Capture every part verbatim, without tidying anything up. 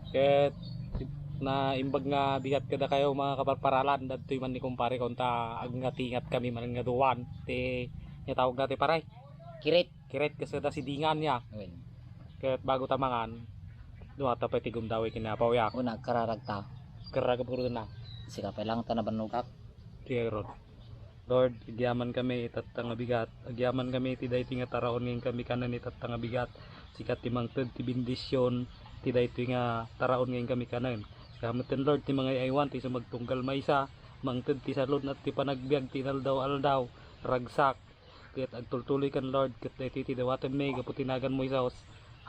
Ket naimbag nga bigat kadakayo, mga kaparparalan, dagitoy man ni kumpare ko, ta agngati-ngat kami man nga duan. Ti, nga tawag dati, pare? Kirit. Kirit, kas kada sidingan ya. Wen. Ket bago ta mangan, dumakta pay ti gundaway ken ni Apo ya. Una, kararag ta. Kararag a puro na. Sika pay lang ta nabannogak. Ti Aaron. Lord, agyaman kami itatta nga bigat. Agyaman kami ti daytoy nga taraon nga inkami kanen itatta nga bigat. Sika ti mangted ti bendision ti daytoy nga taraon nga inkami kanen. Sika metten, Lord, ti mangay-aywan ti sumagtunggal maysa, mangted ti salun-at ti panagbiag ti inaldaw-aldaw. Ragsak, ket agtultuloy kan Lord, ket daytoy ti dawatenmi gapu ti naganmo, Jesus.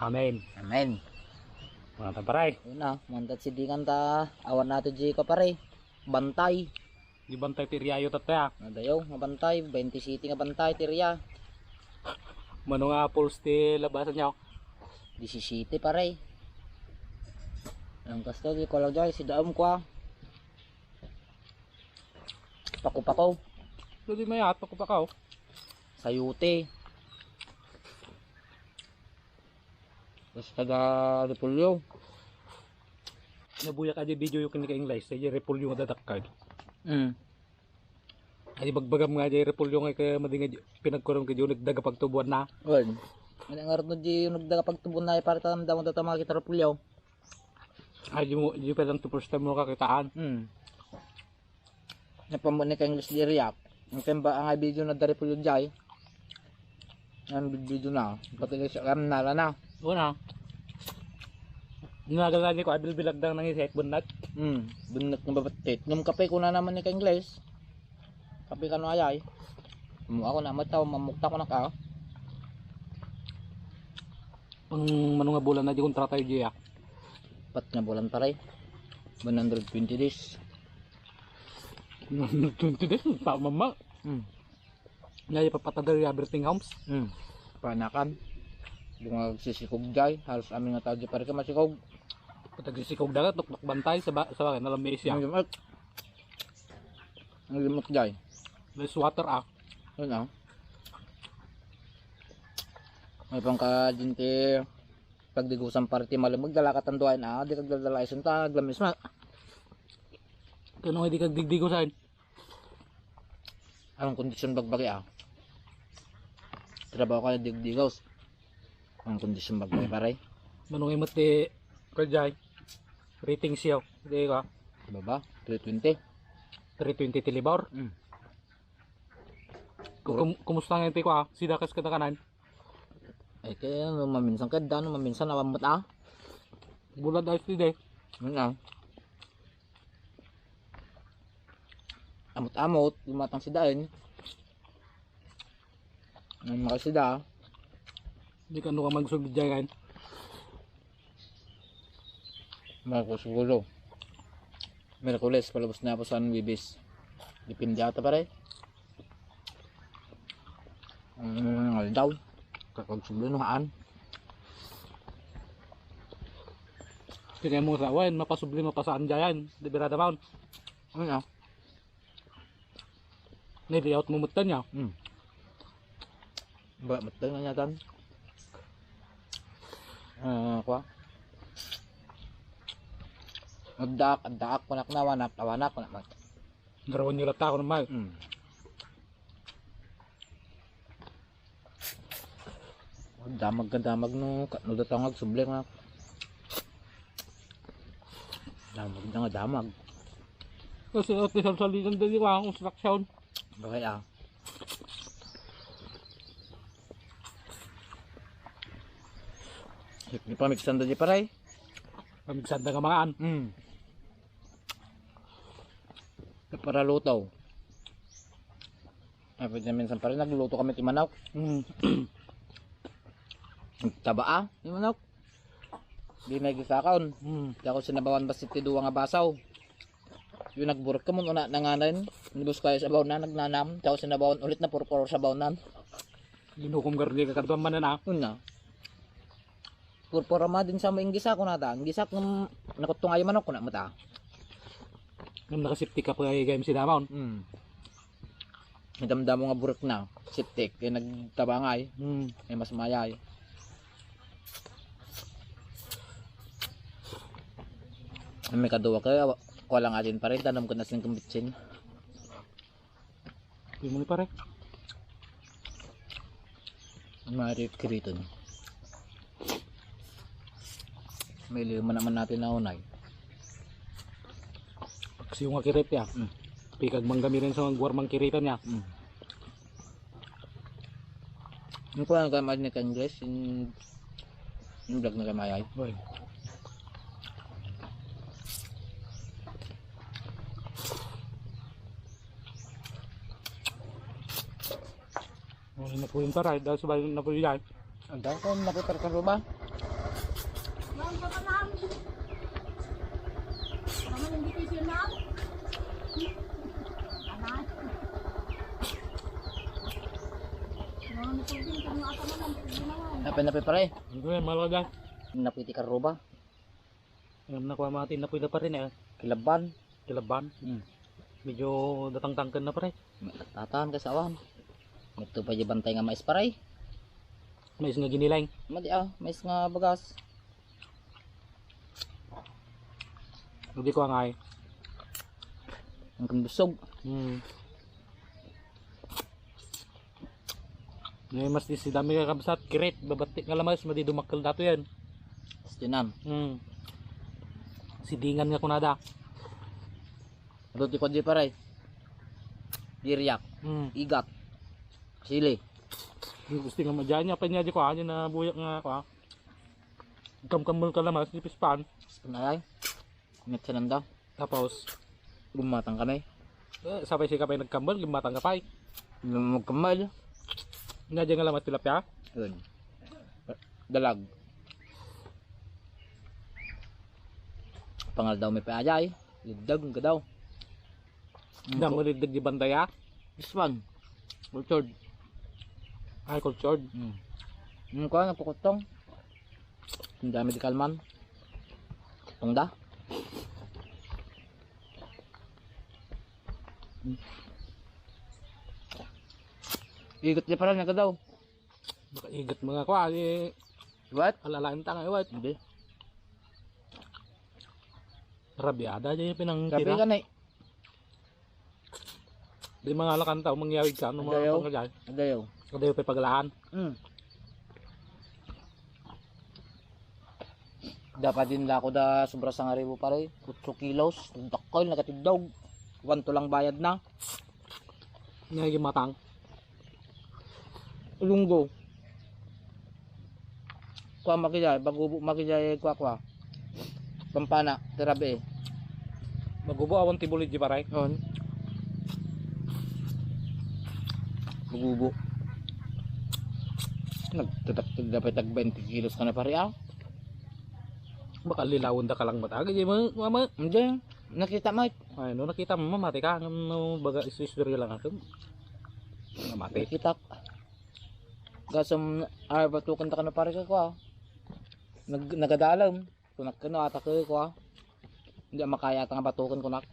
Amen. Amen. Mga tamparay. Una, mantad sidingan ta, awan nato di ka, pare. Bantay. Di bantay ti riayo tatta, ah. Nadayo, nga bantay, twenty-seven nga bantay ti ria. Mano nga apples ti labasan niyo? Disisiti, pare. Ang kasto, di ko lang, Joy, si Daom ko, ah. Pako-pako. Pwede may at pako-pako. Sayote. Basta da repolyo. Nabuyak a di video yung kinika English, sa repolyo nga dadakkel. Mm. Ay, bagbagam nga di repolyo nga kaya madi nga di-, pinagkurang ka di nagdaga pagtubuan na. Wen. Ano nga rin di nagdaga pagtubuan na, para tamdam mo data mga kita repolyo. Ay, di mo, di pa lang to first time mo kakitaan. Hmm. Napamuni ka English di react. Ang kaya ba ang video na dari repolyo jay? Ang video na. Pati sa kam nala na. Wala. Nalagal na di ko, abil bilagdang nang isip, bunat. Hmm, bunat ng babatit. Nung kape ko na naman ni ka English. Kape ka no ayay. Mo ako na mataw, mamukta ko na ka. Ang mano nga bulan na di kontra tayo, Jay, ah. Pat nga bulan, pare. One hundred twenty days. One hundred twenty days, tama, ma. Hmm. Nga ipapatagal yung Everything Homes. Hmm. Panakan. Yung nga sisikog jay, halos amin nga tao di pare ka masikog. Pag sisikog dagat, tuktok bantay sa ba-, sa bagay, nalamay siya. Ang limot. Ang limot jay. Less water, ah. Yun, ah. May pangka, din ti pagdigusan para ti malamig, dala ka tanduayan, ah. Di ka dala-dala, isun ta, aglamis ma. Kano nga di ka digdigusan? Anong kondisyon bagbagi, ah? Trabaho ka na digdigos. Anong kondisyon bagbagi, pare? Manungay mo ti, Kuya Jai. Rating siya. Di ka? Baba, three twenty. Three twenty ti libor. Mm. Kum-, kumusta nga yung tiko, ah? Sidakas ka na kanan? Ay, kaya ano, maminsan ka, dano, maminsan, awan mo ta. Bulad ayos ti, de. Yun, ah. Amot-amot, lumatang si Daen. Ang mga sida. Di ka ano ka magsugid dyan, kan? Marco siguro. Merkules, palabas na po sa Wibis. Depende ata, pare. Ang aldaw. Kakagsubli no haan. Kaya mo sa awan, mapasubli, mapasaan dyan. Di birada maun. Ano na? Ni layout mo mutan niya. Hmm. Ba, mutan nga niya tan. Ah, kwa. Agdaak, agdaak, kunak na, wanak, awanak, kunak, mat. Garawan niyo lang ta, ako naman. Hmm. Damag ka damag no, ka-, no datang agsubli nga. Damag na nga damag. Kasi ito isang salitan din yung mga construction. Bagay, ah. Di pamiksan da di, pare. Pamiksan da nga mangan. Hmm. Para luto. Ah, pwede na minsan pa rin, nagluluto kami ti manok. Mm. Taba, ah, yung manok. Di na gisakaon. Mm. Di ako sinabawan basta ti duwa nga basaw. Yung nagburek ka mo, una, nanganan. Nibus kayo sabaw na, nagnanam. Di ako sinabawan ulit na purpur sabaw na. Linukom garni ka kadwan man na. Una. Purpura ma din sa mo inggisa, kuna ta. Inggisa kung nakutong ayo manok, kuna mo ta. Ngem nakasiptik ka pa kay gayam si Damaon. Hmm. Damdamo nga burek na. Siptik. Kaya nagtabangay. Hmm. Ay mas mayay. May kadua ka, kulang adin pa rin, tanam ko na sing kumbitsin. Di mo ni pare. Mari kiriton. May lima naman natin na unay. Paksiw nga kirit ya. Mm. Pikag manggamirin sa guar mangkiritan ya. Mm. Yung kuha nga kami ni Congress, yung, yung vlog na kami ay. Oy. Ano na po yung taray? Dahil sabay na po yan. Ang dami ko na po tarkan ba? Yan, kapanan. Naman yung decision na. Kapanan. Naman yung decision na. Nape, nape, pare. Hindi, malaga. Napiti karuba. Alam na ko, mati na pwede pa rin eh. Kilaban. Kilaban. Hmm. Medyo datang-tangkan na pare. Tatan ka sa awan. Ito pa di bantay nga mais pare. Mais nga giniling. Madi ah, mais nga bagas. Hindi ko angay. Ang kandusog. Hmm. Ngayon mas di si dami kakabsat, kirit, babati nga lamas, madi dumakkel dato yan. Stinan. Hmm. Sidingan nga kunada. Ruti ko di pare. Diriyak. Hmm. Igat. Sili. Yung gusto nga madyan niya, pa niya di ko, ano na buyak nga ako ha. Kamkamul ka lamas, di pispan. Pispan ay. Ingat siya nanda. Tapos? Gumatang kami. Eh, sabay siya ka pa yung nagkambal, gumatang ka pa eh. Nung magkambal. Nga dyan nga lamat tilapia? Yun. Dalag. Pangal daw may paajay. Lidag ka daw. Damo lidag di bantaya? This one. Cultured. Ay, cultured. Hmm. Yung kuha, nagkukutong. Hindi medical man. Tungda. Igot niya pala, nagkadaw. Baka igot mga kwa, di. What? Alalain ta nga, what? Hindi. Rabiada, di pinang Sabi tira. Ka na eh. Di mangalakan tao, mangyawid ka, ano mga Adayaw. Pangalayan? Adayaw. Adayaw pa paglaan. Mm. Dapat din lako da sobra sangaribo pare. Otso kilos. Dakkel, nakatidog. One to lang bayad na. Nga yung matang. Ilunggo. Kuha makijay, bagubo makijay, kuha, kuha. Pampana, tirabi eh. Bagubo, awan ti bulid di paray. On. Bagubo. Nagtataktig dapat tag twenty kilos ka na pare ah. Baka lilawon da ka lang matag, di mo, mama. Hindi. Nakita mo. Ay, no, nakita mo, mamati ka. No, baga isu-istorya lang ako. Mamati. Nakita. Gasam, ay, batukan ta ka na pare ka ko ah. Nag, nagadalam. Kunak kano, ata ko ko ah. Hindi makaya ta nga batukan kunak.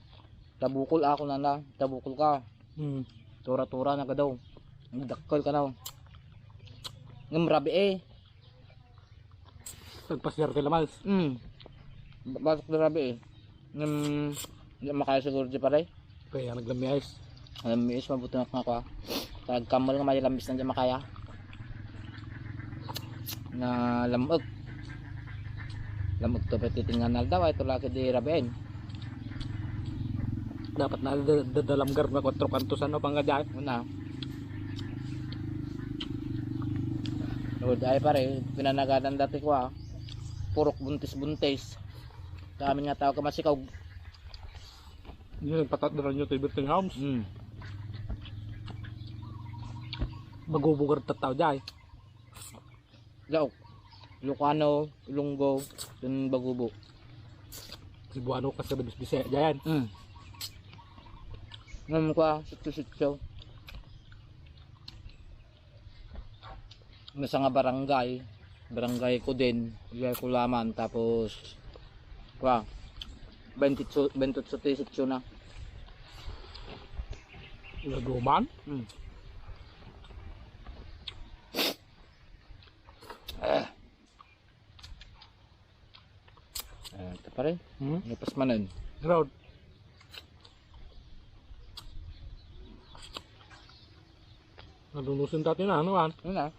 Tabukol ako na na. Tabukol ka. Hmm. Tura-tura na ka daw. Nagdakkel ka na. Ngam rabi eh. Nagpasiar ti lamas. Mm. Basok na rabi eh. Ngem, di makaya siguro di pare. Kaya naglamias. Alam mi is mabuti nga ako ah. Tagkammal nga may lambis na di makaya. Na lamok. Lamok to pati tinganal daw ay tulaki di rabiin. Dapat na da- da- dalamgar nga kwatro kantos ano pang gadyan. Una. Lord, ay pare, pinanagadan dati ko ah. Purok buntis-buntis. Sa amin nga tao ka masikog. Yun, patat na rin yung Tiberting House. Mm. Magubugar tataw dyan. Laok. Ilocano, Ilonggo, yung Bagubo. Cebuano kasi Bisaya dyan. Mm. Ngayon ko ah, sityo-sityo. May sa nga barangay, barangay ko din, Barangay Kulaman, tapos, kwa, twenty-two, twenty-two ti sityo na. Laguman? Mm. Ah. Ah, ito Pare, hmm? Lipas manen. Road. Nalunusan dati na, ano, ah? Ano na?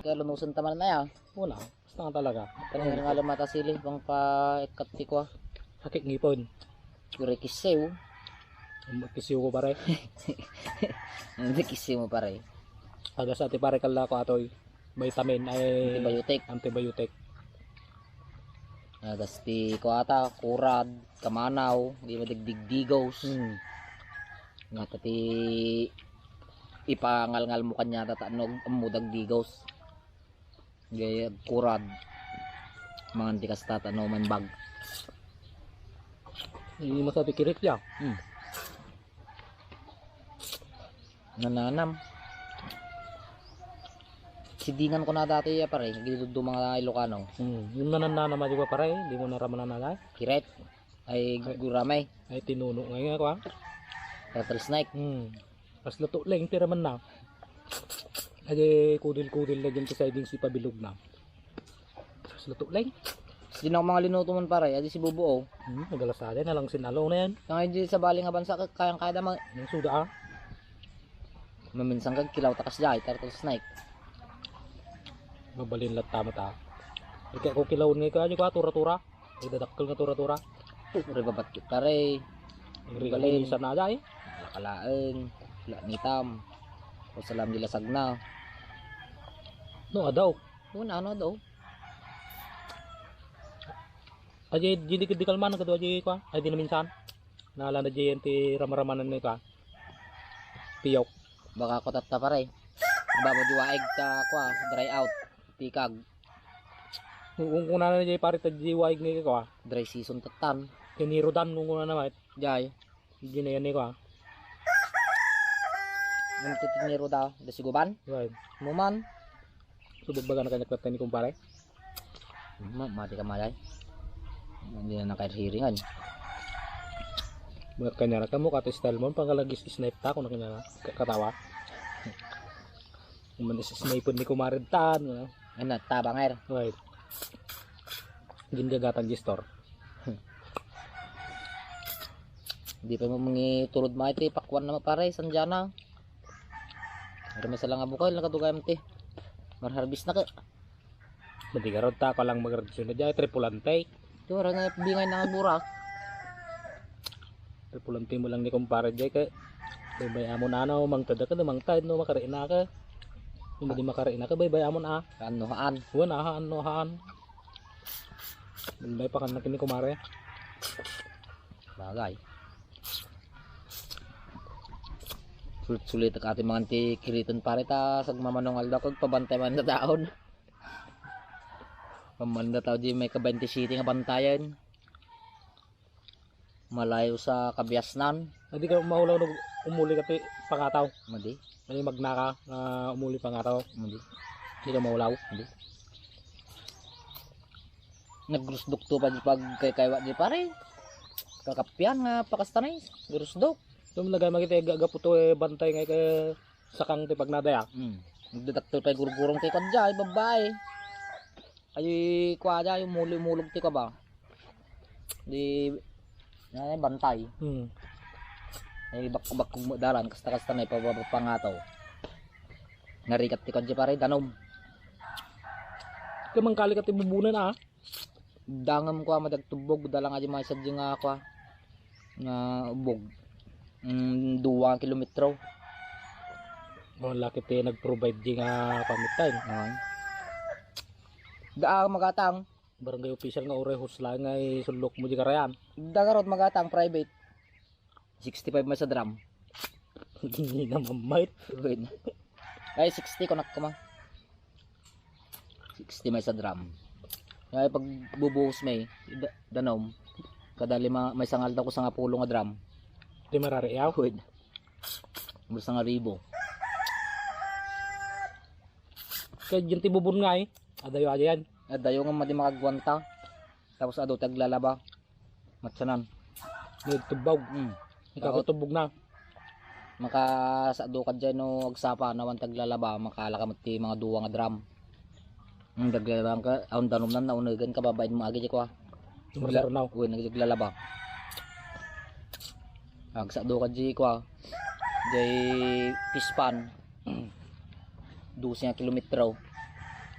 Kaya lunusan ta man na yan. Wala. Basta nga talaga. Kanina nga lumata sili, pang pa ikat ti kwa. Sakit ngipon. Puro kisiw. Ang kisiw ko, pare. Ang kisiw mo, pare. Aga sa ti pare kala ko atoy. Vitamin ay antibiotic. Antibiotic. Agas ti kuata, kurad, kamanaw, di madigdigdigos. Hmm. Nga ta ti ipangalngal mo kanya ta no ammo dagdigos. Gaya kurad. Mangan ti kasta ta no man bag. Hindi masabi kirit ya. Hmm. Nananam. Sidingan ko na dati ya, pare. Gidudo mga Ilocano. Hmm. Yung nananam, di ba, pare? Di mo naraman na na. Kiret. Ay, ay, guramay. Ay, tinuno nga nga, kwa. Turtle snake. Hmm. Mas luto lang, tira man na. Ay, kudil-kudil na dyan ti siding si pabilog na. Mas luto lang. Di na ako mga linuto man, pare. Adi si Bubuo. Hmm, nagalasada na lang sinalo na yan. Kaya di sa bali nga bansa, kayang kaya naman. Yung suda, ah. Maminsan kag kilaw takas jay, turtle snake. Mabalin latta mata. Ika ko kilaw nga ika, di ko, ah, tura-tura. Ay, dadakkel nga tura-tura. Pare, babat, pare. Ang ring Galing. Minsan na jay. Lakalaeng. Wala nitam. O salam di lasag na. No, adaw. Una, ano daw? Aji, di, di, di kalman, kadu aji kwa. Ay, di na minsan. Naalala di yan ti ramaramanan ni kwa. Piyok. Baka ko tatta, pare. Baba di waig ta kwa, dry out. Tikag. Kung kuna na di pare ta di waig ni kwa. Dry season tattan. Kinirudan kung kuna na, mate. Jay. Hindi na yan ni kwa. Ang titiniro da, da siguban? Right. Muman. Subagbaga na kanya kwenta ni kumpare. Ma, mati ka malay. Hindi na nakaihiringan. Mga kanya na kamo, kati style mo, pangalagis snipe ta, kung nakanya na, ka-, katawa. Naman is snipe ni kumare tan, ano? Ano, tabanger? Right. Gindagatan di store. Di pa mo mangitulod maiti, pakuan na mapare, sandiana. Pero may salang abukay, nakatugayam ti. Marharvest na ka. Madigarod ta, kalang magraduasyon na dyan, tripulante. Ito, ara na, bingay na nga burak. Tripulante mo lang ni kumpare, jay, kay baybay amon ano, mangtada ka, mangtad, no, makariin na ka. Kung di makariin na ka, baybay amon, ah. Ano, haan? Wan, ah, ano, haan? Baybay pa kan na kini, kumare. Bagay. Sulit-sulit ka ati mangan ti kiriton, pare, ta sagmamanong aldaw kag pabantay man na taon. Pamanda tao di may ka twenty-seven nga bantayan. Malayo sa kabiasnan. Adi ka maulaw no umuli ka ti pangataw. Madi. Ay magnaka nga umuli pangataw. Madi. Di ka maulaw. Madi. Nagrusdok to pa di pagkaykaywa di pare. Kakapian nga pakastanay. Grusdok. Tum lagay makita gagapu to, eh, bantay nga ika sakang ti pagnadaya. Hmm. Nagdadakkel pay gurgurong ti kadya, ay, babae. Ay, kwa dya, yung muli-mulog ti kaba. Di, na, bantay. Hmm. Ay, bakko-bakko mo dalan, kasta-kasta na ipapapangato. Narigat ti kadya, pare, danom. Kamangkali ka ti bubunan, ah. Dangem ko a madagtubog, dalang a di maysa di nga, kua, nga ubog. Mm, dua nga kilometro. Oh, laki ti nag-provide di nga pamitan. Oo. Daa, magatang. Barangay official nga uray husla nga isullok mo di karayan. Dagarot magatang private. Sixty-five man sa drum. Hindi naman, mate. Wait. Ay, sixty, kunak ko, ma. Sixty man sa drum. Ay, pag bubuhos may, da-, danom. Kada lima, may sangal daw ko sangapulo nga drum. Di marariaw? Wait. Basta nga ribo. Kaya dyan ti bubon nga eh. Adayo, adayan. Adayo nga madi makagwanta. Tapos adu ti aglalaba. Matsanan. May tubog. Mm. Ikaw tubog na. Makasado ka dyan no agsapa, nawan ti aglalaba, makala ka met ti mga duwa nga drum. Ang daglalabang ka, ang danum nan, naunegan ka, babain mo agi, di ko, ah. Marsarunaw. Uy, naglalaba. Agsakdo ka di kua. Di Pispan. Dose nga kilometro.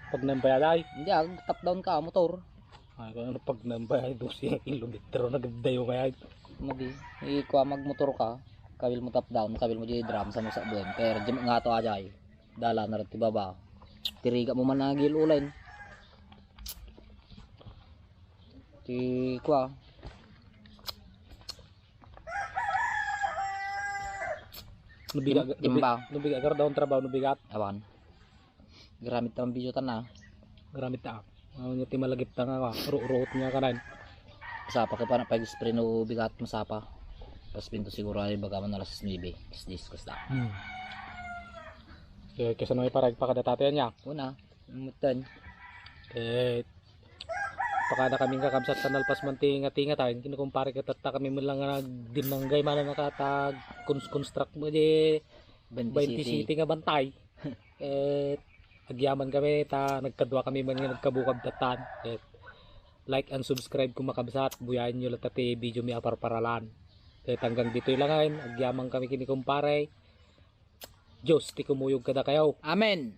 Pag nambaya, day? Hindi, ah, top down ka, motor. Ay, kung ano pag nambaya, dose nga kilometro, nagdayo nga yan. Magi, ikua, magmotor ka. Kabil mo top down, kabil mo di drum, sa mo sa buwan. Kaya di nga to ajay. Dala na rin ti baba. Tiriga mo man ang gil ulen. Ti kua. Nubiga, Tim-, timba. Nubiga, nubiga, garda ang trabaho, nubigat. Awan. Garamit ta ang video tan na. Garamit ta. Ano niya ti malagip ta nga, ru-, ruot niya kanan. Sapa ka pa na pag-spray no bigat mo sapa. Pas pinto siguro ay baga man alas nuebe. Is discuss ta. Hmm. Kaya, kaya sa nung iparag pa kada tatay niya. Una, mutan. Eh, pakada kaming kakabsat ta nalpas man ti nga tinga tayo. Kinukumpare ka tatta kami man lang nga nagdimnanggay man ang nakatag cons-, construct mo di Bantay City. Bantay City nga bantay. Eh, agyaman kami ta nagkadua kami man nga nagkabukab tatan. Eh, like and subscribe kung makabsat. Buyain nyo lang ta ti video mi aparparalan. Eh, hanggang ditoy lang ngayon. Agyaman kami kini kumpare. Diyos ti kumuyog kada kayo. Amen.